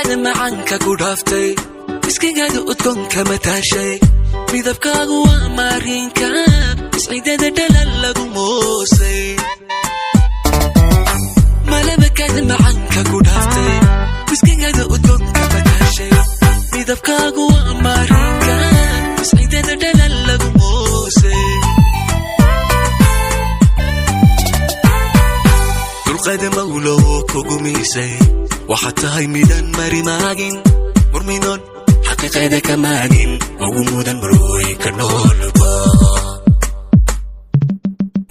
Malabkaada macaanka ku dhaaftay, miskigaada udgoonka mataashay, midabkaagu waa maariinka isciidada dhalal lagu moosay. Malabkaada macaanka ku dhaaftay, miskigaada udgoonka mataashay, midabkaagu waa maariinka isciidada dhalal lagu moosay. Dulqaada mawlow kugu miisay, waxaad tahay midaan marimaagin, murminoon xaqiiqada ka maagin, ugu mudan marwooyinka noolba.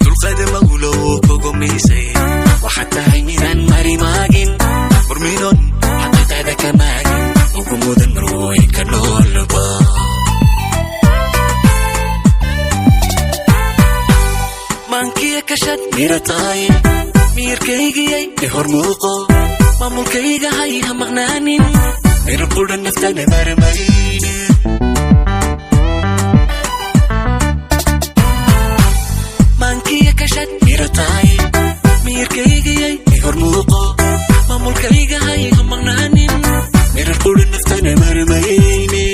Dulqaada mawlow kugu miisay, waxaad tahay midaan marimaagin, murminoon xaqiiqada ka maagin, ugu mudan marwooyinka noolba. Maankiya kashad mira tahay, miyirkaygiyay i hor muuqo, maamulkayga hay ha maqnaanin, miro qudha naftana marmayne. Maankiya kashad miro tahay, miyirkaygiyay i hor muuqo, maamulkayga hay ha maqnaanin, miro qudha naftana marmayne.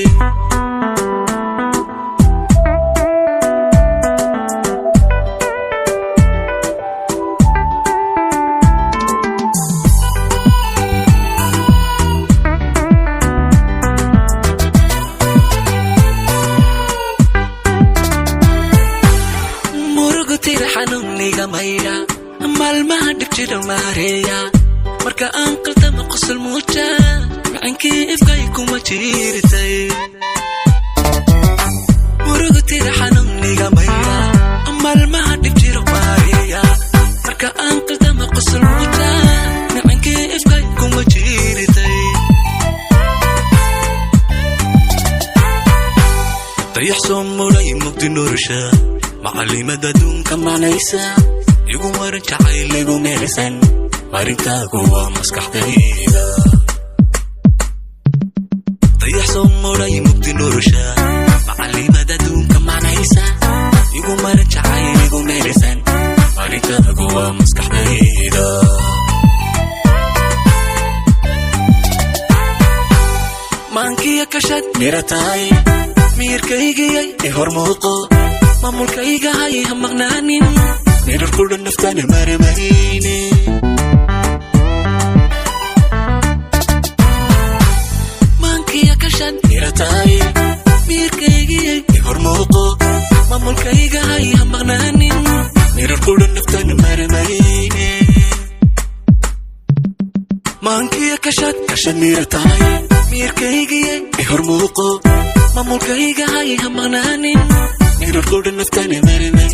Murugutira xanuuniga maydha, maalmaha dhib jira maareeya, marka aan qaldama qosol muuja, macankii ifkay kuma jiirtay. Murugutira xanuuniga maydha, maalmaha dhib jira maareeya, marka aan qaldama qosol muuja, macankii ifkay kuma jiirtay. Dayax soo muray mugdi nolosha, macalimada adduunka macnaysa, igu marin jacayl igu meelsan, marinkaagu waa maskaxdayda. Dayax soo muray mugdi nolosha, macalimada adduunka macnaysa, igu marin jacayl igu meelsan, marinkaagu waa maskaxdayda. Maankiya kashad mira tahay, miyirkaygiyay i hor muuqo, maamulkayga hay ha maqnaanin, mirar qudha naftana marmayne. Maankiya kashad mira tahay, miyirkaygiyay i hor muuqo, maamulkayga hay ha maqnaanin, mirar qudha naftana marmayne. Maankiya kashad kashad mira tahay, miyirkaygiyay i hor muuqo, maamulkayga hay ha maqnaanin, mirar qudha naftana marmayne.